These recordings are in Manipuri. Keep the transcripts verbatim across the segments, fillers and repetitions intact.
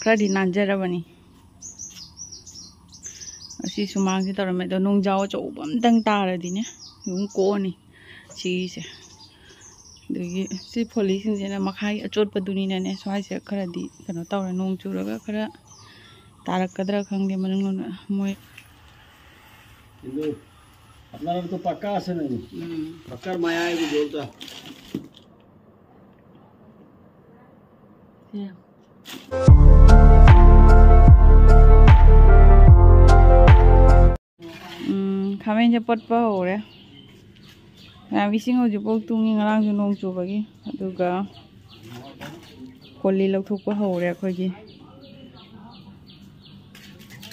ꯈꯔꯗꯤ ꯅꯥꯟꯖꯔꯕꯅꯤ꯫ ꯑꯁꯤ ꯁꯨꯃꯥꯡꯁꯦ ꯇꯧꯔꯝꯃꯦ, ꯑꯗꯣ ꯅꯣꯡꯖꯥꯎ ꯑꯆꯧꯕ ꯑꯝꯇꯪ ꯇꯥꯔꯗꯤꯅꯦ ꯑꯗꯨꯝ ꯀꯣꯛꯑꯅꯤ ꯁꯤꯒꯤꯁꯦ꯫ ꯑꯗꯒꯤ ꯁꯤ ꯐꯣꯂꯤꯁꯤꯡꯁꯤꯅ ꯃꯈꯥꯒꯤ ꯑꯆꯣꯠꯄꯗꯨꯅꯤꯅꯅꯦ, ꯁ꯭ꯋꯥꯏꯁꯦ ꯈꯔꯗꯤ ꯀꯩꯅꯣ ꯇꯧꯔꯦ, ꯅꯣꯡ ꯆꯨꯔꯒ ꯈꯔ ꯇꯥꯔꯛꯀꯗ꯭ꯔꯥ ꯈꯪꯗꯦ ꯃꯅꯨꯡ ꯂꯣꯝꯗ ꯃꯣꯏ꯫ কিন্তু আপনারা তো পাক্কা আছে নাকি? হুম। পাক্কার মায়া আইবি জলটা। ꯎꯝ, ꯈꯥꯃꯦꯟꯁꯦ ꯄꯠꯄ ꯍꯧꯔꯦ꯫ ꯃꯌꯥꯝ, ꯏꯁꯤꯡ ꯍꯧꯖꯤꯛꯐꯥꯎ ꯇꯨꯡꯉꯤ, ꯉꯔꯥꯡꯁꯨ ꯅꯣꯡ ꯆꯨꯕꯒꯤ꯫ ꯑꯗꯨꯒ ꯀꯣꯂꯤ ꯂꯧꯊꯣꯛꯄ ꯍꯧꯔꯦ ꯑꯩꯈꯣꯏꯒꯤ꯫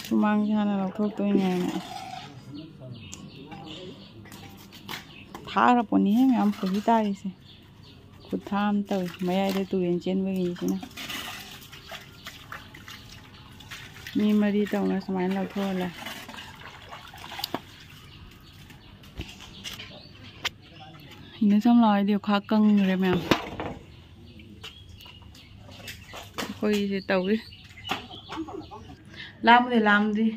ꯁꯨꯃꯥꯡꯁꯦ ꯍꯥꯟꯅ ꯂꯧꯊꯣꯛꯇꯣꯏꯅꯦꯅ꯫ ꯊꯥꯈ꯭ꯔ ꯄꯣꯠꯅꯤꯍꯦ ꯃꯌꯥꯝ ꯈꯣꯏꯍꯤ ꯇꯥꯔꯤꯁꯦ꯫ ꯈꯨꯠꯊꯥ ꯑꯃ ꯇꯧꯏ꯫ ꯃꯌꯥꯏꯗ ꯇꯨꯔꯦꯟ ꯆꯦꯟꯕꯒꯤꯅꯤ ꯁꯤꯅ꯫ ꯃꯤ ꯃꯔꯤ ꯇꯧꯅ ꯁꯨꯃꯥꯏꯅ ꯂꯧꯊꯣꯛꯍꯜꯂꯦ꯫ ꯏꯅ ꯁꯝ ꯂꯥꯎ ꯍꯥꯏꯗꯤ ꯈꯥ ꯀꯪꯈ꯭ꯔꯦ ꯃꯌꯥꯝ꯫ ꯑꯩꯈꯣꯏꯁꯦ ꯇꯧꯏ꯫ ꯂꯥꯝꯕꯨꯗꯤ ꯂꯥꯝꯗ꯭ꯔꯤ꯫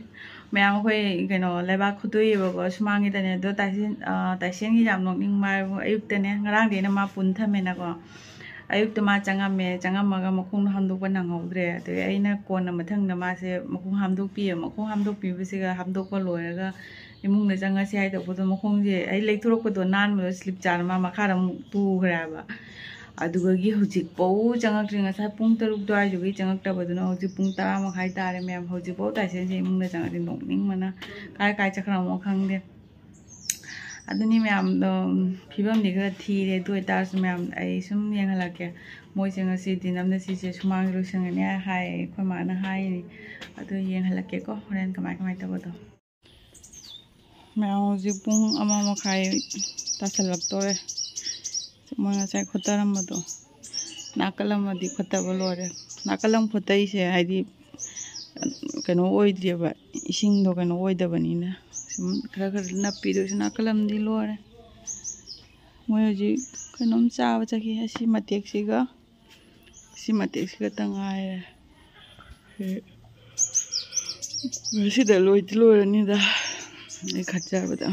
ꯃꯌꯥꯝ ꯑꯩꯈꯣꯏ ꯀꯩꯅꯣ ꯂꯩꯕꯥꯛ ꯈꯨꯠꯇꯣꯛꯏꯕꯀꯣ ꯁꯨꯃꯥꯡꯒꯤꯗꯅꯦ꯫ ꯑꯗꯣ ꯇꯥꯏꯁꯦꯟ-, ꯑ, ꯇꯥꯏꯁꯦꯟꯒꯤ ꯌꯥꯝ ꯅꯣꯛꯅꯤꯡꯕ ꯍꯥꯏꯕꯨ ꯑꯌꯨꯛꯇꯅꯦ, ꯉꯔꯥꯡꯗꯤ ꯑꯩꯅ ꯃꯥ ꯄꯨꯟ ꯊꯝꯃꯦꯅꯀꯣ꯫ ꯑꯌꯨꯛꯇ ꯃꯥ ꯆꯪꯉꯝꯃꯦ, ꯆꯪꯉꯝꯃꯒ ꯃꯈꯣꯡꯗꯣ ꯍꯥꯝꯗꯣꯛꯄ ꯅꯪꯍꯧꯗ꯭ꯔꯦ꯫ ꯑꯗꯨꯗꯒꯤ ꯑꯩꯅ ꯀꯣꯟꯅ ꯃꯊꯪꯗ ꯃꯥꯁꯦ ꯃꯈꯣꯡ ꯍꯥꯝꯗꯣꯛꯄꯤꯌꯦ꯫ ꯃꯈꯣꯡ ꯍꯥꯝꯗꯣꯛꯄꯤꯕꯁꯤꯒ ꯍꯥꯝꯗꯣꯛꯄ ꯂꯣꯏꯔꯒ ꯏꯃꯨꯡꯗ ꯆꯪꯉꯁꯤ ꯍꯥꯏꯗꯧꯕꯗꯣ ꯃꯈꯣꯡꯁꯦ ꯑꯩ ꯂꯩꯊꯣꯔꯛꯄꯗꯣ ꯅꯥꯟꯕꯗꯣ ꯁ꯭ꯂꯤꯞ ꯆꯥꯔ ꯃꯥ ꯃꯈꯥꯗ ꯑꯃꯨꯛ ꯇꯨꯈ꯭ꯔꯦ ꯍꯥꯏꯕ꯫ ꯑꯗꯨꯗꯒꯤ ꯍꯧꯖꯤꯛꯐꯥꯎ ꯆꯪꯉꯛꯇ꯭ꯔꯤ꯫ ꯉꯁꯥꯏ ꯄꯨꯡ ꯇꯔꯨꯛ ꯑꯗꯨꯋꯥꯏꯗꯨꯒꯤ ꯆꯪꯉꯛꯇꯕꯗꯨꯅ ꯍꯧꯖꯤꯛ ꯄꯨꯡ ꯇꯔꯥ ꯃꯈꯥꯏ ꯇꯥꯔꯦ ꯃꯌꯥꯝ꯫ ꯍꯧꯖꯤꯛꯐꯥꯎ ꯇꯥꯏꯁꯦꯟꯁꯦ ꯏꯃꯨꯡꯗ ꯆꯪꯉꯛꯇ꯭ꯔꯤ꯫ ꯅꯣꯛꯅꯤꯡꯕꯅ ꯀꯥꯏ ꯀꯥꯏ ꯆꯠꯈ꯭ꯔꯃꯣ ꯈꯪꯗꯦ꯫ ꯑꯗꯨꯅꯤ ꯃꯌꯥꯝꯗꯣ, ꯐꯤꯕꯝꯗꯤ ꯈꯔ ꯊꯤꯔꯦ꯫ ꯑꯗꯨ ꯑꯣꯏꯇꯥꯔꯁꯨ ꯃꯌꯥꯝ ꯑꯩ ꯁꯨꯝ ꯌꯦꯡꯍꯜꯂꯛꯀꯦ꯫ ꯃꯣꯏꯁꯦ ꯉꯁꯤꯗꯤ ꯅꯝꯅ ꯁꯤꯁꯦ ꯁꯨꯃꯥꯡꯁꯦ ꯂꯣꯏꯁꯟꯒꯅꯤ ꯍꯥꯏ ꯑꯩꯈꯣꯏ ꯃꯥꯅ ꯍꯥꯏꯔꯤ꯫ ꯑꯗꯨ ꯌꯦꯡꯍꯜꯂꯛꯀꯦꯀꯣ ꯍꯣꯔꯦꯟ ꯀꯃꯥꯏ ꯀꯃꯥꯏ ꯇꯧꯕꯗꯣ꯫ ꯃꯌꯥꯝ ꯍꯧꯖꯤꯛ ꯄꯨꯡ ꯑꯃ ꯃꯈꯥꯏ ꯇꯥꯁꯜꯂꯛꯇꯣꯔꯦ꯫ ꯃꯣꯏ ꯉꯁꯥꯏ ꯈꯣꯠꯇꯔꯝꯕꯗꯣ ꯅꯥꯀꯜ ꯑꯃꯗꯤ ꯈꯣꯠꯇꯕ ꯂꯣꯏꯔꯦ꯫ ꯅꯥꯀꯜ ꯑꯃ ꯈꯣꯠꯇꯔꯤꯁꯦ ꯍꯥꯏꯗꯤ ꯀꯩꯅꯣ ꯑꯣꯏꯗ꯭ꯔꯤꯑꯕ, ꯏꯁꯤꯡꯗꯣ ꯀꯩꯅꯣ ꯑꯣꯏꯗꯕꯅꯤꯅ ꯁꯨꯝ ꯈꯔ ꯈꯔ ꯅꯞꯄꯤꯗꯣꯏꯁꯨ ꯅꯥꯀꯜ ꯑꯃꯗꯤ ꯂꯣꯏꯔꯦ꯫ ꯃꯣꯏ ꯍꯧꯖꯤꯛ ꯀꯩꯅꯣꯝ ꯆꯥꯕ ꯆꯠꯈꯤ꯫ ꯑꯁꯤ ꯃꯇꯦꯛꯁꯤꯒ ꯁꯤ ꯃꯇꯦꯛꯁꯤ ꯈꯛꯇ ꯉꯥꯏꯔꯦ꯫ ꯉꯁꯤꯗ ꯂꯣꯏꯗꯤ ꯂꯣꯏꯔꯅꯤꯗ ꯑꯩ ꯈꯠꯆꯕꯗ꯫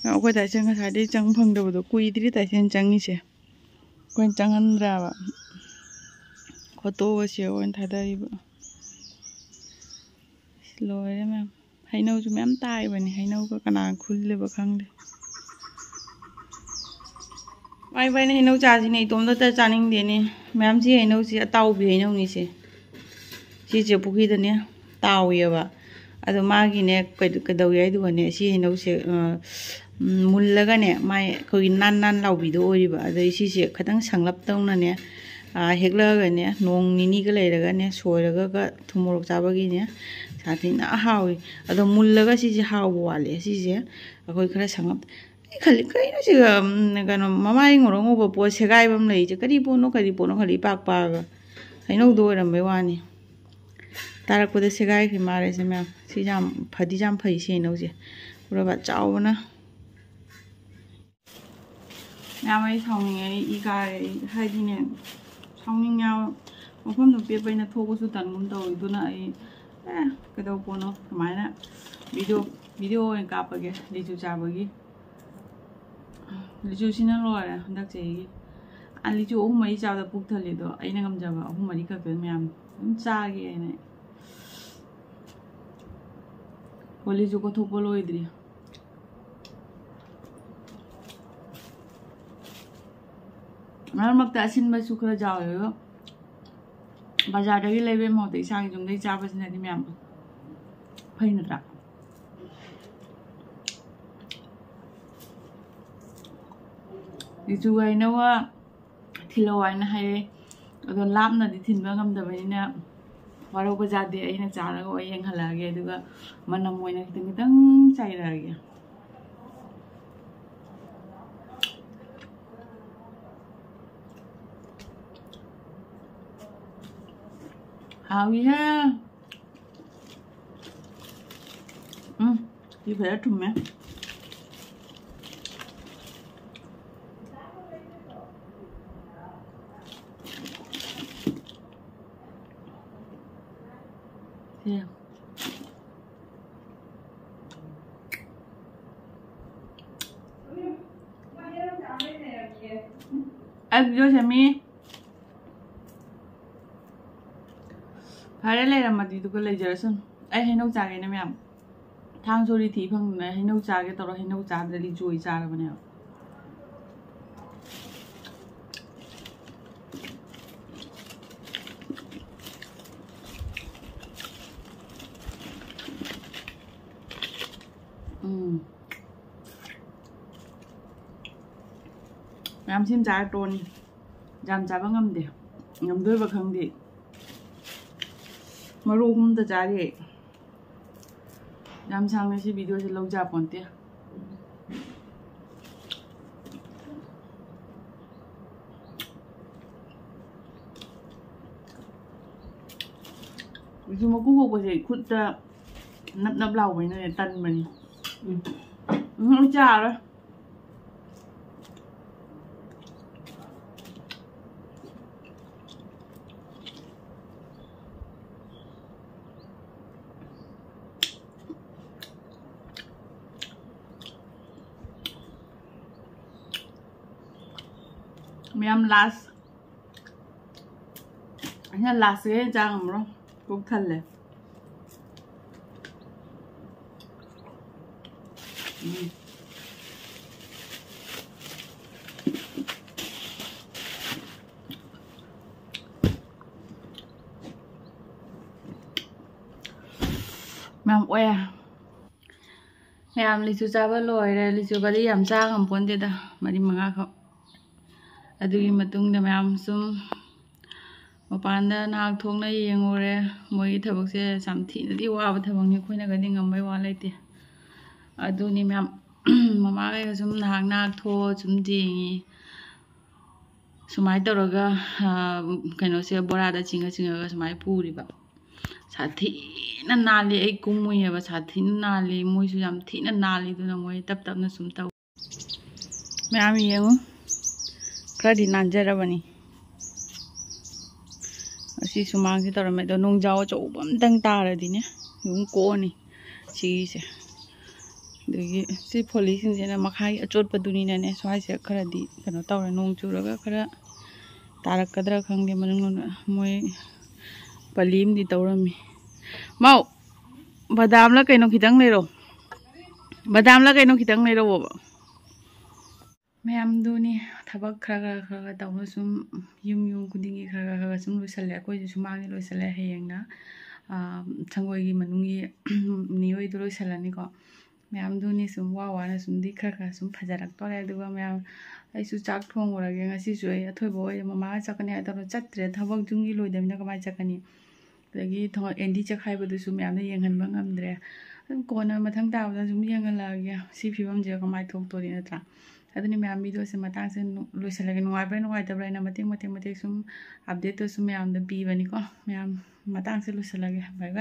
ꯑꯩꯈꯣꯏ ꯇꯥꯏꯁꯦ ꯉꯁꯥꯏꯗꯩ ꯆꯪ ꯐꯪꯗꯕꯗꯣ, ꯀꯨꯏꯗ꯭ꯔꯤ ꯇꯥꯏꯁꯦ ꯆꯪꯉꯤꯁꯦ꯫ ꯑꯩꯈꯣꯏꯅ ꯆꯪꯍꯟꯗ꯭ꯔꯦꯕ꯫ ꯈꯣꯠꯇꯣꯛꯑꯒ ꯁꯤ ꯑꯣꯏꯅ ꯊꯥꯗꯔꯤꯕ꯫ ꯂꯣꯏꯔꯦ ꯃꯌꯥꯝ꯫ ꯍꯩꯅꯧꯁꯨ ꯃꯌꯥꯝ ꯇꯥꯏꯕꯅꯤ꯫ ꯍꯩꯅꯧꯒ ꯀꯅꯥ ꯈꯨꯜꯂꯤꯕ ꯈꯪꯗꯦ꯫ ꯃꯥꯏ ꯏꯕꯥꯅꯤ ꯍꯩꯅꯧ ꯆꯥꯁꯤꯅꯦ, ꯏꯇꯣꯝꯗꯇ ꯆꯥꯅꯤꯡꯗꯦꯅꯦ꯫ ꯃꯌꯥꯝꯁꯤ ꯍꯩꯅꯧꯁꯤ ꯑꯇꯥꯎꯕꯤ ꯍꯩꯅꯧꯅꯤꯁꯦ꯫ ꯁꯤꯁꯦ ꯄꯨꯈ꯭ꯔꯤꯗꯅꯦ ꯇꯥꯎꯏꯌꯦꯕ꯫ ꯑꯗꯣ ꯃꯥꯒꯤꯅꯦ ꯀꯩꯗ-, ꯀꯩꯗꯧꯏ ꯍꯥꯏꯗꯨꯒꯅꯦ, ꯁꯤ ꯍꯩꯅꯧꯁꯦ, ꯑ, ꯎꯝ, ꯃꯨꯜꯂꯒꯅꯦ, ꯃꯥꯏ ꯑꯩꯈꯣꯏꯒꯤ ꯅꯥꯟ ꯅꯥꯟ ꯂꯥꯎꯕꯤꯗꯣ ꯑꯣꯏꯔꯤꯕ꯫ ꯑꯗꯩ ꯁꯤꯁꯦ ꯈꯤꯇꯪ ꯁꯪꯂꯞ ꯇꯧꯅꯅꯦ, ꯑ, ꯍꯦꯛꯂꯛꯑꯒꯅꯦ, ꯅꯣꯡ ꯅꯤꯅꯤꯒ ꯂꯩꯔꯒꯅꯦ, ꯁꯣꯏꯔꯒꯒ ꯊꯨꯝ ꯃꯣꯔꯣꯛ ꯆꯥꯕꯒꯤꯅꯦ, ꯁꯥꯊꯤꯅ ꯍꯥꯎꯏ꯫ ꯑꯗꯣ ꯃꯨꯜꯂꯒ ꯁꯤꯁꯦ ꯍꯥꯎꯕ ꯋꯥꯠꯂꯦ꯫ ꯁꯤꯁꯦ ꯑꯩꯈꯣꯏ ꯈꯔ ꯁꯪꯂꯞ-, ꯑꯩ ꯈꯜꯂꯤ, "ꯀꯩꯅꯣ ꯁꯤꯒ, ꯎꯝ, ꯀꯩꯅꯣ, ꯃꯃꯥꯏ ꯉꯧꯔꯣꯛ ꯉꯧꯕ ꯄꯣꯠ ꯁꯦꯒꯥꯏꯕ ꯑꯃ ꯂꯩꯔꯤꯁꯦ? ꯀꯔꯤ ꯄꯣꯠꯅꯣ, ꯀꯔꯤ ꯄꯣꯠꯅꯣ?" ꯈꯜꯂꯤ, ꯏꯄꯥꯛ ꯄꯥꯛꯑꯒ꯫ ꯍꯩꯅꯧꯗꯣ ꯑꯣꯏꯔꯝꯕꯩ ꯋꯥꯅꯤ꯫ ꯇꯥꯔꯛꯄꯗ ꯁꯦꯒꯥꯏꯈ꯭ꯔꯤ ꯃꯥꯜꯂꯦ ꯁꯦ ꯃꯌꯥꯝ꯫ ꯁꯤ ꯌꯥꯝ ꯐꯗꯤ ꯌꯥꯝ ꯐꯩ ꯁꯤ ꯍꯩꯅꯧꯁꯦ꯫ ꯎꯔꯕ? ꯆꯥꯎꯕꯅ꯫ ꯃꯌꯥꯝ, ꯑꯩ ꯁꯥꯎꯅꯤꯡꯉꯦ, ꯑꯩ ꯏ ꯀꯥꯔꯦ, ꯑꯩ ꯍꯥꯏꯗꯤꯅꯦ, ꯁꯥꯎꯅꯤꯡꯉꯦ ꯍꯥꯏꯕ꯫ ꯃꯐꯝꯗꯨ ꯄꯦꯠꯄ ꯑꯩꯅ ꯊꯣꯛꯄꯁꯨ ꯇꯟꯒꯨꯝ ꯇꯧꯋꯤ꯫ ꯑꯗꯨꯅ ꯑꯩ, ꯑꯦ, ꯀꯩꯗꯧ ꯄꯣꯠꯅꯣ ꯀꯃꯥꯏꯅ ꯚꯤꯗꯤꯑꯣ, ꯚꯤꯗꯤꯑꯣ ꯑꯣꯏꯅ ꯀꯥꯞꯄꯒꯦ ꯂꯤꯆꯨ ꯆꯥꯕꯒꯤ꯫ ꯂꯤꯆꯨꯁꯤꯅ ꯂꯣꯏꯔꯦ ꯍꯟꯗꯛ ꯆꯍꯤꯒꯤ꯫ ꯑ, ꯂꯤꯆꯨ ꯑꯍꯨꯝ ꯃꯔꯤ ꯆꯥꯕꯗ ꯄꯨꯛ ꯊꯜꯂꯤꯗꯣ, ꯑꯩꯅ ꯉꯝꯖꯕ ꯑꯍꯨꯝ ꯃꯔꯤ ꯈꯛꯇ ꯃꯌꯥꯝ ꯑꯗꯨꯝ ꯆꯥꯒꯦ ꯍꯥꯏꯅ꯫ ꯍꯣ, ꯂꯤꯆꯨ ꯀꯣꯊꯣꯛꯄ ꯂꯣꯏꯗ꯭ꯔꯤ꯫ ꯃꯔꯛ ꯃꯔꯛꯇ ꯑꯁꯤꯟꯕꯁꯨ ꯈꯔ ꯌꯥꯎꯋꯦ, ꯑꯗꯣ ꯕꯖꯥꯔꯗꯒꯤ ꯂꯩꯕꯩ ꯃꯍꯨꯠꯇ ꯏꯁꯥꯒꯤ ꯌꯨꯝꯗꯩ ꯆꯥꯕꯁꯤꯅꯗꯤ ꯃꯌꯥꯝ ꯐꯩ ꯅꯠꯇ꯭ꯔꯥ? ꯂꯤꯆꯨ ꯍꯩꯅꯧꯒ ꯊꯤꯜꯂꯛꯑꯣ ꯍꯥꯏꯅ ꯍꯥꯏꯔꯦ꯫ ꯑꯗꯣ ꯂꯥꯞꯅꯗꯤ ꯊꯤꯟꯕ ꯉꯝꯗꯕꯅꯤꯅ ꯋꯥꯔꯧꯕ ꯌꯥꯗꯦ꯫ ꯑꯩꯅ ꯆꯥꯔꯒ ꯑꯩ ꯌꯦꯡꯍꯜꯂꯛꯑꯒꯦ, ꯑꯗꯨꯒ ꯃꯅꯝ ꯑꯣꯏꯅ ꯈꯤꯇꯪ ꯈꯤꯇꯪ ꯆꯥꯏꯔꯛꯑꯒꯦ꯫ ꯍꯥꯎꯏꯍꯦ꯫ ꯎꯝ, ꯁꯤ ꯐꯖꯅ ꯊꯨꯝꯃꯦ꯫ ꯑꯩ video ꯁꯦꯝꯃꯤ꯫ ꯐꯔꯦ, ꯂꯩꯔꯝꯃꯗꯤ ꯑꯗꯨꯒ ꯂꯩꯖꯔꯁꯅꯨ꯫ ꯑꯩ ꯍꯩꯅꯧ ꯆꯥꯒꯦꯅꯦ ꯃꯌꯥꯝ꯫ ꯊꯥꯡ ꯁꯣꯔꯤ ꯊꯤ ꯐꯪꯗꯅ ꯍꯩꯅꯧ ꯆꯥꯒꯦ ꯇꯧꯔ ꯍꯩꯅꯧ ꯆꯥꯗ꯭ꯔꯗꯤ ꯖꯣꯏ ꯆꯥꯔꯕꯅꯦꯕ꯫ ꯎꯝ꯫ ꯃꯌꯥꯝ ꯁꯤꯃ ꯆꯥꯔ ꯇꯣꯛꯑꯅꯤ꯫ ꯌꯥꯝ ꯆꯥꯕ ꯉꯝꯗꯦ꯫ ꯉꯝꯗꯣꯏꯕ ꯈꯪꯗꯦ꯫ ꯃꯔꯨ ꯑꯍꯨꯝꯇ ꯆꯥꯔꯤ ꯑꯩ꯫ ꯌꯥꯝ ꯁꯥꯡꯅ ꯁꯤ videoꯁꯦ ꯂꯧꯖ ꯄꯣꯟꯇꯦ꯫ ꯍꯧꯖꯤꯛ ꯃꯀꯨ ꯈꯣꯛꯄꯁꯦ ꯈꯨꯠꯇ ꯅꯞ ꯅꯞ ꯂꯥꯎꯕꯅꯤꯅꯅꯦ ꯇꯟꯕꯅꯤ꯫ ꯎꯝ꯫ ꯎꯝ, ꯆꯥꯔꯣꯏ꯫ ꯃꯌꯥꯝ last꯫ ꯑꯩꯅ lastꯁꯦ ꯆꯥ ꯉꯝꯃꯔꯣꯏ꯫ ꯄꯨꯛ ꯊꯜꯂꯦ꯫ ꯎꯝ꯫ ꯃꯌꯥꯝ ꯑꯣꯛꯑꯦ꯫ ꯃꯌꯥꯝ ꯂꯤꯆꯨ ꯆꯥꯕ ꯂꯣꯏꯔꯦ꯫ ꯂꯤꯆꯨꯒꯗꯤ ꯌꯥꯝ ꯆꯥ ꯉꯝꯄꯣꯟꯇꯦꯗ, ꯃꯔꯤ ꯃꯉꯥꯈꯛ꯫ ꯑꯗꯨꯒꯤ ꯃꯇꯨꯡꯗ ꯃꯌꯥꯝ ꯁꯨꯝ ꯃꯄꯥꯟꯗ ꯅꯍꯥꯛ ꯊꯣꯛꯅ ꯌꯦꯡꯉꯨꯔꯦ꯫ ꯃꯣꯏꯒꯤ ꯊꯕꯛꯁꯦ ꯌꯥꯝ ꯊꯤꯅꯗꯤ ꯋꯥꯕ ꯊꯕꯛꯅꯤ, ꯑꯩꯈꯣꯏꯅꯒꯗꯤ ꯉꯝꯕꯩ ꯋꯥ ꯂꯩꯇꯦ꯫ ꯑꯗꯨꯅꯤ ꯃꯌꯥꯝ, ꯃꯃꯥꯈꯩꯒ ꯁꯨꯝ ꯅꯍꯥꯛ ꯅꯍꯥꯛ ꯊꯣꯛꯑ ꯁꯨꯝ ꯌꯦꯡꯉꯤ꯫ ꯁꯨꯃꯥꯏꯅ ꯇꯧꯔꯒ, ꯑ, ꯀꯩꯅꯣꯁꯦ ꯕꯣꯔꯥꯗ ꯆꯤꯡꯉ ꯆꯤꯡꯉꯒ ꯁꯨꯃꯥꯏꯅ ꯄꯨꯔꯤꯕ꯫ ꯁꯥꯊꯤꯅ ꯅꯥꯜꯂꯤ, ꯑꯩ ꯀꯨꯝꯃꯨꯏꯌꯦꯕ, ꯁꯥꯊꯤꯅ ꯅꯥꯜꯂꯤ, ꯃꯣꯏꯁꯨ ꯌꯥꯝ ꯊꯤꯅ ꯅꯥꯜꯂꯤ꯫ ꯑꯗꯨꯅ ꯃꯣꯏ ꯇꯞ ꯇꯞꯅ ꯁꯨꯝ ꯇꯧ꯫ ꯃꯌꯥꯝ ꯌꯦꯡꯉꯨ, ꯈꯔꯗꯤ ꯅꯥꯟꯖꯔꯕꯅꯤ꯫ ꯁꯤ ꯁꯨꯃꯥꯡꯁꯦ ꯇꯧꯔꯝꯃꯦ, ꯑꯗꯣ ꯅꯣꯡꯖꯥꯎ ꯑꯆꯧꯕ ꯑꯝꯇꯪ ꯇꯥꯔꯗꯤꯅꯦ ꯑꯗꯨꯝ ꯀꯣꯛꯑꯅꯤ ꯁꯤꯒꯤꯁꯦ꯫ ꯑꯗꯒꯤ ꯁꯤ ꯐꯣꯂꯤꯁꯤꯡꯁꯤꯅ ꯃꯈꯥꯒꯤ ꯑꯆꯣꯠꯄꯗꯨꯅꯤꯅꯅꯦ, ꯁ꯭ꯋꯥꯏꯁꯦ ꯈꯔꯗꯤ ꯀꯩꯅꯣ ꯇꯧꯔꯦ꯫ ꯅꯣꯡ ꯆꯨꯔꯒ ꯈꯔ ꯇꯥꯔꯛꯀꯗ꯭ꯔꯥ ꯈꯪꯗꯦ꯫ ꯃꯅꯨꯡ ꯃꯣꯏ ꯄꯂꯤ ꯑꯃꯗꯤ ꯇꯧꯔꯝꯃꯤ꯫ ꯃꯥꯎ, ꯕꯗꯥꯝꯂ ꯀꯩꯅꯣ ꯈꯤꯇꯪ ꯂꯩꯔꯣ, ꯕꯗꯥꯝꯂ ꯀꯩꯅꯣ ꯈꯤꯇꯪ ꯂꯩꯔꯛꯑꯣꯕ꯫ ꯃꯌꯥꯝꯗꯨꯅꯤ ꯊꯕꯛ ꯈꯔ ꯈꯔ ꯈꯔ ꯈꯔ ꯇꯧꯅ ꯁꯨꯝ ꯌꯨꯝ ꯌꯨꯝ ꯈꯨꯗꯤꯡꯒꯤ ꯈꯔ ꯈꯔ ꯈꯔ ꯈꯔ ꯁꯨꯝ ꯂꯣꯏꯁꯜꯂꯦ꯫ ꯑꯩꯈꯣꯏꯁꯨ ꯁꯨꯃꯥꯡꯗꯤ ꯂꯣꯏꯁꯜꯂꯦ꯫ ꯍꯌꯦꯡꯅ, ꯑꯥ, ꯁꯪꯒꯣꯏꯒꯤ ꯃꯅꯨꯡꯒꯤ ꯅꯤꯑꯣꯏꯗꯨ ꯂꯣꯏꯁꯜꯂꯅꯤꯀꯣ꯫ ꯃꯌꯥꯝꯗꯨꯅꯤ ꯁꯨꯝ ꯋꯥ ꯋꯥꯅ ꯁꯨꯝꯗꯤ ꯈꯔ ꯈꯔ ꯁꯨꯝ ꯐꯖꯔꯛꯇꯣꯔꯦ꯫ ꯑꯗꯨꯒ ꯃꯌꯥꯝ, ꯑꯩꯁꯨ ꯆꯥꯛ ꯊꯣꯡꯉꯨꯔꯒꯦ꯫ ꯉꯁꯤꯁꯨ ꯑꯩ ꯑꯊꯣꯏꯕ ꯍꯣꯏ ꯃꯃꯥꯒ ꯆꯠꯀꯅꯤ ꯍꯥꯏ ꯇꯧꯔ ꯆꯠꯇ꯭ꯔꯦ꯫ ꯊꯕꯛ ꯌꯨꯝꯒꯤ ꯂꯣꯏꯗꯕꯅꯤꯅ ꯀꯃꯥꯏꯅ ꯆꯠꯀꯅꯤ? ꯑꯗꯒꯤ ꯊꯣ-, ꯑꯦꯟꯗꯤ ꯆꯦꯛꯈꯥꯏꯕꯗꯨꯁꯨ ꯃꯌꯥꯝꯅ ꯌꯦꯡꯍꯟꯕ ꯉꯝꯗ꯭ꯔꯦ꯫ ꯑꯗꯨꯝ ꯀꯣꯟꯅ ꯃꯊꯪ ꯇꯥꯕꯗ ꯁꯨꯝ ꯌꯦꯡꯍꯜꯂꯛꯑꯒꯦ꯫ ꯁꯤ ꯐꯤꯕꯝꯁꯤꯒ ꯀꯃꯥꯏꯅ ꯊꯣꯛꯇꯣꯔꯤ ꯅꯠꯇ꯭ꯔꯥ? ꯑꯗꯨꯅ ꯃꯌꯥꯝ videoꯁꯦ ꯃꯇꯥꯡꯁꯦ ꯅꯨ-, ꯂꯣꯏꯁꯤꯜꯂꯒꯦ꯫ ꯅꯨꯡꯉꯥꯏꯕ꯭ꯔꯥ ꯅꯨꯡꯉꯥꯏꯇꯕ꯭ꯔꯥ ꯍꯥꯏꯅ ꯃꯇꯦꯛ ꯃꯇꯦꯛ ꯃꯇꯦꯛ ꯁꯨꯝ updateꯇꯣ ꯁꯨꯝ ꯃꯌꯥꯝꯗ ꯄꯤꯕꯅꯤꯀꯣ꯫ ꯃꯌꯥꯝ ꯃꯇꯥꯡꯁꯦ ꯂꯣꯏꯁꯤꯜꯂꯒꯦ꯫ Bye bye꯫